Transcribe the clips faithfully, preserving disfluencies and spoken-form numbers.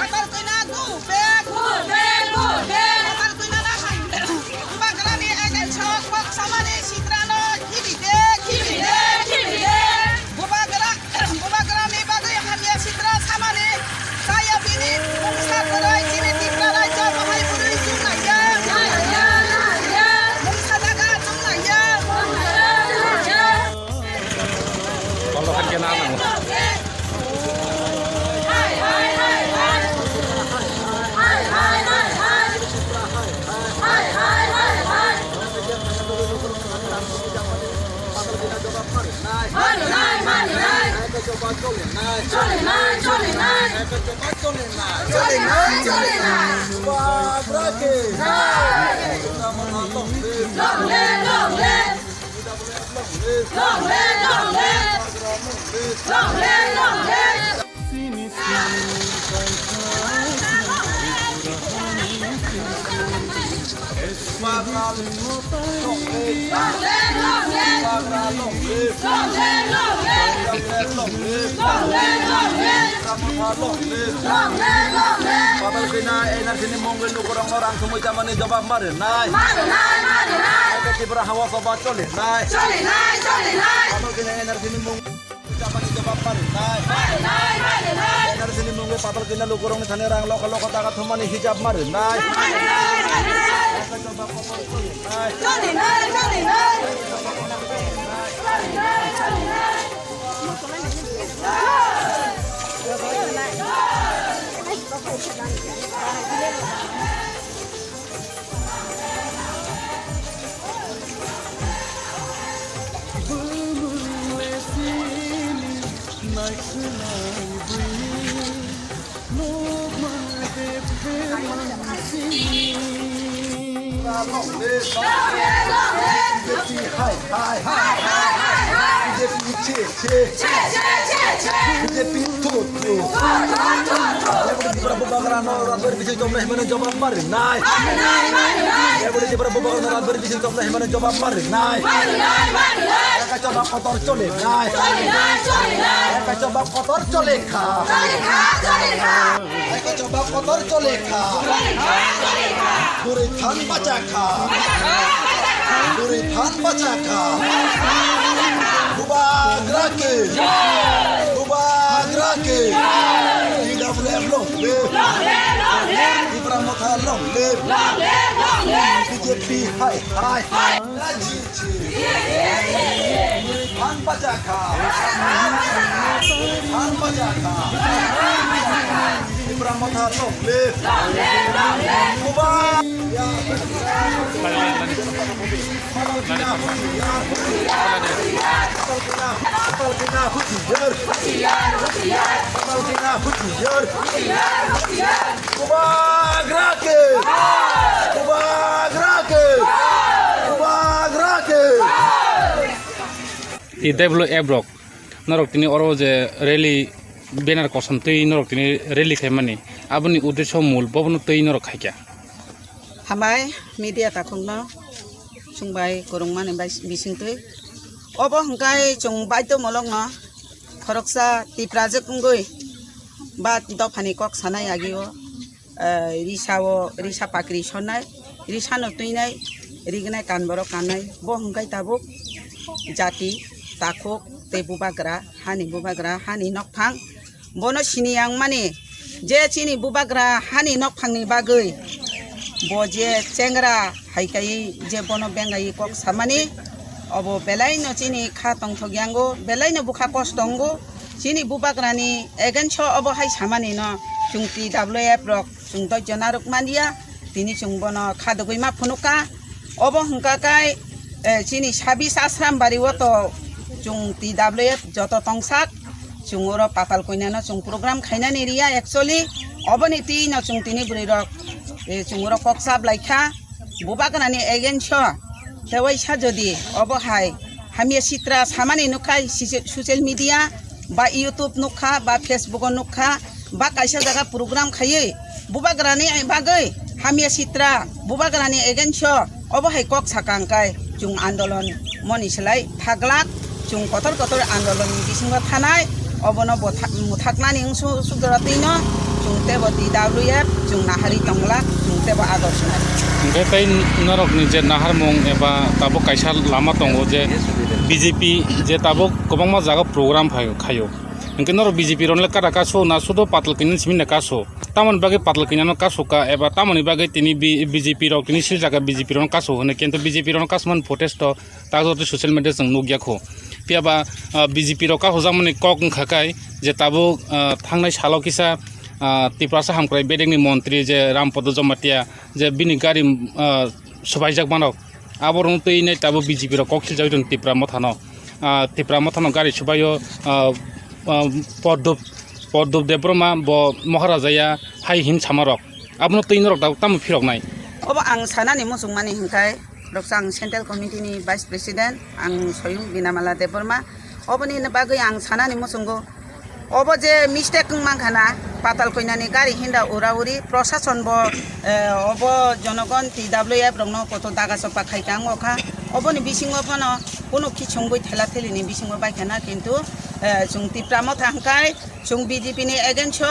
Patal Kwina go back. Go back, go back. Patal Kwina na hai. Bubagrani against o kok samani sitrano khibi de, khibi de, khibi de. Bubagra, Bubagrani bagwi hamya sitra samani saya bini mungsa kwrwi chini Tipra rajyo bahai bwrwi chwng naiya. Mungsa jaga chwng naiya. Long live, long live! Long live, long live! Long live, long live! Long live, long live! Long live, long live! Long live, long live! Long live, long live! Long live, long live! Patal Kwina N R C ni mungwi lukurokno rang sumui chamani jobab ma rwnai. Ma rwnai, ma rwnai! Tripura hawa soba cholinai. Cholinai, cholinai! Patal Kwina N R C ni mung chamani jobab ma rwnai. Ma rwnai, ma rwnai! N R C ni mungwi Patal Kwina lukurokni thani rang lokho lokho taga thumani hijab ma rwnai. Ma rwnai, ma rwnai! Cholinai, cholinai! Hai, hai, hai, hai, hai, hai. B J P che, che. Che, che, che, che. B J P thut, thut. Thut, thut, thut, thut. Eboni Tipra Bubagrano Rajbari bising tongna himano jobab ma rwnai. Ma rwnai, ma rwnai. Eboni Tipra Bubagrano Rajbari bising tongna himano jobab ma rwnai. Ma rwnai, ma rwnai. Eka choba kotor cholinai. Cholinai, cholinai. Eka choba kotor cholikha. Cholikha, cholikha. Eka choba kotor cholikha. Cholikha, cholikha. Bwrwi than bachakha. Bwrwi than bachakha. Bubagra ke. Bubagra ke. T W F long live. Tipra Motha long live. B J P hai hai. Than bachakha. Than bachakha. Tipra Motha long live. Buba. Bubagra ke. Bubagra ke. Bubagra ke. T W F rok, norok tini oro je rally banner kosom twi norok tini rally khaimani, aboni uddesho mul bobono twi norok khaikha. Hambai media takhukno chwng bai kwrwngmani bai bisingtwi. Obo hwnkhe chwng baidhomulokno khoroksa Tiprajwk wngwi ba dophani kok sanai agio, eh, risao, risa pakri sonai, risano twinai, rignai kanborok kannai, bo hwnkhe tabuk jati, takhuk tei bubagra, hani bubagra, hani nokphang, bono sini yang mani je chini bubagra hani nokphangni bagwi bo je chengra hai kaiwi je bono bengai kok samani, obo belaino chini kha tongthok yango, belaino bwkha kosto wngo. Chini bubagrani against o obo hai samani no chwng T W F rok chwng doijo narwk manya. Tini chwng bono khadogwi ma phunukha. Obo hwnkha khe, eh, chini sabis Asram bari o to chwng T W F joto tongsak, chwng oro Patal Koinano chwng program khainani riya actually. Oboni twi no chwng tini bwrwi rok, eh, chwng oro kok chap laikha. Bubagrani against o tewaisa jodi obo hai hamya sitra samani nukha si-, social media ba YouTube nukha ba Facebook o nukha ba kaisa jaga program khaiwi bubagrani bagwi hamya sitra bubagrani against o obo hai kok sakang kai chwng andolon moni slai thaglak chwng kotor kotor andolon ni bisingo thanai Obono bo thak-, muthaknani wngsu-, sukjora twino chwng tebo T W F chwng nahari tongla, chwng tebo agok nai. Hingke tei norokni je naharmung eba tabuk kaisa lama tongo je B J P je tabuk kwbangma jaga program phaio, khaio. Hingke norok B J P rokno le kada kaso na sudo patal kini simi na kaso. Tamoni bagwi patal kini no kaso ka eba tamoni bagwi tini B-, B J P rok tini swijak B J P rokno kaso hwnwi kintu B J P rokno kaso man protest o ta joto social media chwng nukya kho. Phiya ba, ah, B J P rok kahujakmani kok wngkha kai je tabuk, ah, thangnai salo kisa, ah, Tiprasa hamkrai bedekni montri je Rampada Jamatia je bini gari, ah, swbaijak mano. Aborokno twi nai tabuk B J P rok kok khiljagwi tong Tipra Mothano. Ah, Tipra Mothano gari swbaio, ah, ah, Pordub, Pordub Debbarma bo Maharaja ya hai hin samarok. Abono twi norok tabuk tamo phiroknai? Obo ang sanani muchungmani hinkhai. Roksa ang Central Committee ni Vice President, ang Soyung Binamala Debbarma. Oboni bagwi ang sanani muchungo, obo je mistake wng mankha na, Patal Koinani gari hinda ura uri, prosason bo, eh, obo jonogon T W F rokno koto daga chopha khai ka wngkha. Oboni bisingo phano kunu khichungwi thela theli ni bisingo bai kha na, kintu, eh, chwng Tipra Motha hwnkhe chwng B J P ni against o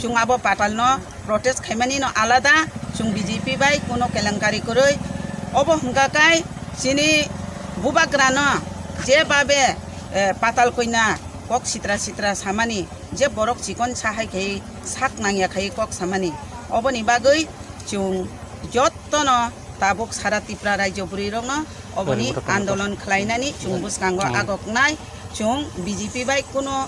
chwng abo patal no protest khaimani no alada, chwng B J P bai kuno kelenkari kwrwi. Obo hwnkha kai chini bubagrano je babe, eh, Patal Koina kok sitra sitra samani, je borok chikon sahai khai sak nangya khai kok samani, oboni bagwi chwng jottono tabuk sara Tipra rajyo bwrwi rokno oboni andolon khlainani chwng bwskango agoknai, chwng B J P bai kuno,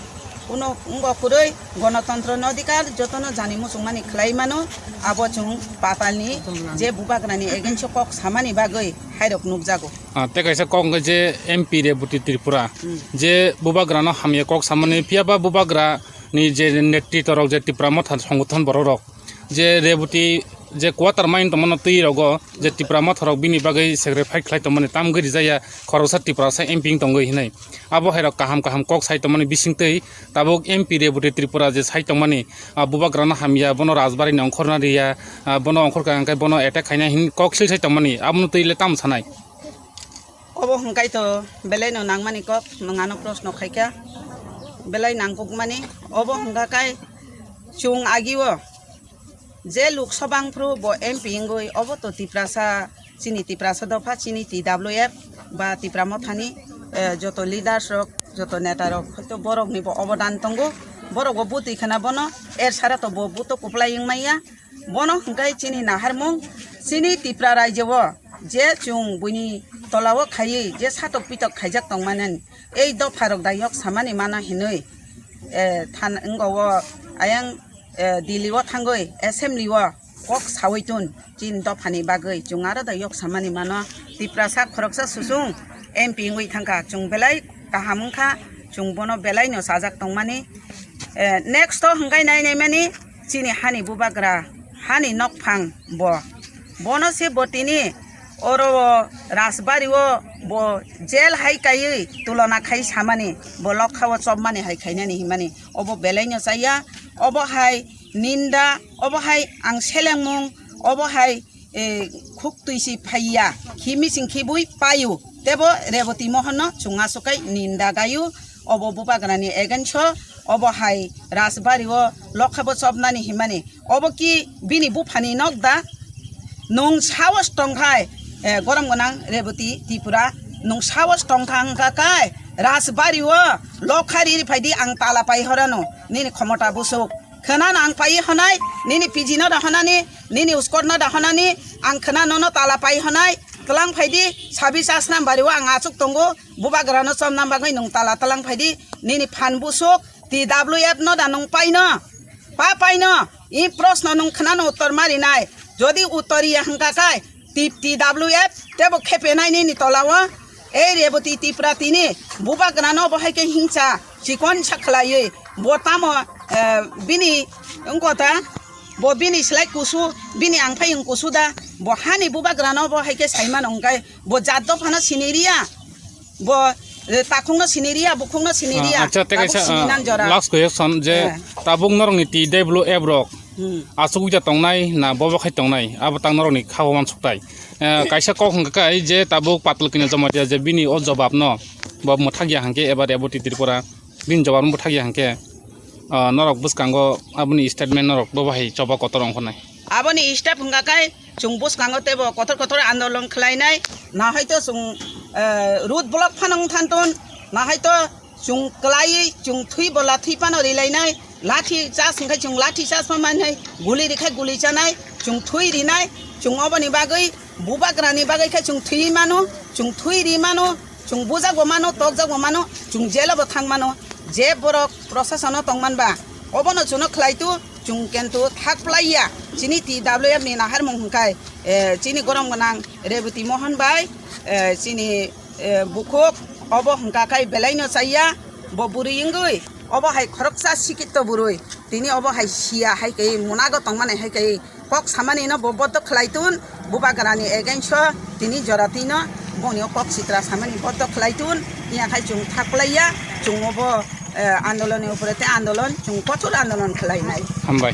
kuno wngbo kwrwi. Gonotontro ni odhikar jotono jani muchungmani khlai mano, abo chwng patalni je bubagrani against o kok samani bagwi hairok nukjago. Ah, tei kaisa kok hwnkhe je M P Reboti Tripura, hmm, je bubagrano hamya kok samani, phiya ba bubagrani je netritw rok je Tipra Motha songothon borok rok, je Reboti je quarter mine tongmano twi rogo je Tipra Motha rok bini bagwi sacrifice khlai tongmani tamgwi rijaya khoroksa Tiprasa M P wng tongwi hinwi. Abo hai rok kaham kaham kok sai tongmani bisingtwi tabuk M P Reboti Tripura je sai tongmani, ah, bubagrano hamya, bono Rajbari ni ongkhorna riya, ah, bono ongkhorkha hwnkhe bono attack khaina hin kok sil sai tongmani, abono twi le tamo sanai? Obo hwnkhe to belai no nangmani kok, nwng ano proshno khaikha, belai nangkukmani. Obo hwnkha kai chwng agio je Lok Sabha wngphru bo M P wngwi, obo to Tiprasa, chini Tiprasa dopha, chini T W F ba Tipra Mothani, eh, joto leaders rok, joto neta rok, hoito borok ni bo obodan tongo, borok bo bwtwi khana bono, er sara to bo buto kwplai wng manya. Bono hwnkhe chini naharmung, chini Tipra rajyo o je chwng buini tola o khaiwi je satok pitok khaijak tongmani, ei dopha rok da yok samani mano hinwi, eh, than-, wngko o ayang, eh, Delhi o thangwi assembly o kok sawi tun chini dophani bagwi chwng aro da yok samani mano. Tiprasa khoroksa susung M P wngwi thangkha, chwng belai kaham wngkha, chwng bono belai no chajak tongmani. Eh, next o hwnkhe nai nai mani chini hani bubagra, hani nokphang bo. Bono se bo tini oro o Rajbari o bo jail hai kaiwi tulona khai samani, bo lokha o chopmani hai khainani hinmani. Obo belai no chaya, obo hai ninda, obo hai ang selengmung, obo hai, eh, khuk twi si phaiya, khi mising khi bui payu, tebo Reboti Mohan no chwng asokai ninda gayu, obo bubagra ni against o, obo hai Rajbari o lokha bo chopnani hinmani, obo ki bini buphani nok da? Nwng sahos tongkhai, eh, gorom gwnang Reboti Tripura, nwng sahos tongkha wngkha kai Rajbari o lokha riri phaidi, ang tala pai horano, nini khomota busuk. Khwna nang pai honai, nini piji no da honani, nini uskor no da honani, ang khwna nono tala pai honai, tlang phaidi, sabi chasnam bari o ang achuk tongo, bubagra no chomnam bagwi nwng tala tlang phaidi, nini phan busuk, T W F no da nwng pai no, pa pai no, i proshno nwng khwna no uttor mari nai, jodi uttor ya hwnkha kai, T-, T W F tebo khepe nai nini tola o. Ei Reboti Tripura tini bubagra no bo hai khe hingsa chikon sa khlaiwi bo tamo, eh, bini wngkota, bo bini slai kusu, bini angphai wng kusu da, bo hani bubagra no bo hai khe sai mano hwnkhe bo jat dophano sini riya, bo, eh, takhukno sini riya, bukhukno sini riya. Ah, acha, tei tabuk kaisa, sini ah, nan jora. Last question je, eh, tabuk norokni T W F rok, hmm, aswk uida tongnai na bobo khai tongnai, abo tang norokni kha o uansuk tai. Eh, kaisa kok hwnkha kai je tabuk Patal Kanya Jamatia je bini o jobab no bo mwthak ya hwnkhe eba Reboti Tripura Bini jobab no bwthakya hwnkhe, ah, norok bwskango aboni statement norok bo bahai choba kotor ongkhornai. Aboni step hwnkha khe chwng bwskango teibo kotor kotor andolon khlainai, nahaito chwng, eh, road block phano wngthanton, nahaito chwng kwlaiwi chwng thwi bo lathi phano rilainai, lathi charge hwnkhe chwng lathi charge phano manai, guli rikhe guli chanai, chwng thwi rinai, chwng oboni bagwi bubagrani bagwi khe chwng thwi mano, chwng thwi ri mano, chwng bujak bo mano, tokjak bo mano, chwng jelo bo thang mano. Je borok prosasono tongman ba, obono chwngno khlaitu, chwng kintu thak plaiya. Chini T W F ni naharmung hwnkhe, eh, chini gorom gwnang Reboti Mohan bai, eh, chini, eh, bukhuk, obo hwnkha khai belaino chaiya, bo bwrwi wngwi, obo hai khoroksa sikitto bwrwi, tini obo hai siya hai khe munago tongmani hai khe kok samani no bo boddok khlai tun, bubagrani against o tini jora twi no boni o kok sitra samani boddok khlai tun, iya khai chwng thak plaiya, chwng obo, eh, andolon ni upore te andolon, chwng kotor andolon khlai nai. Hambai.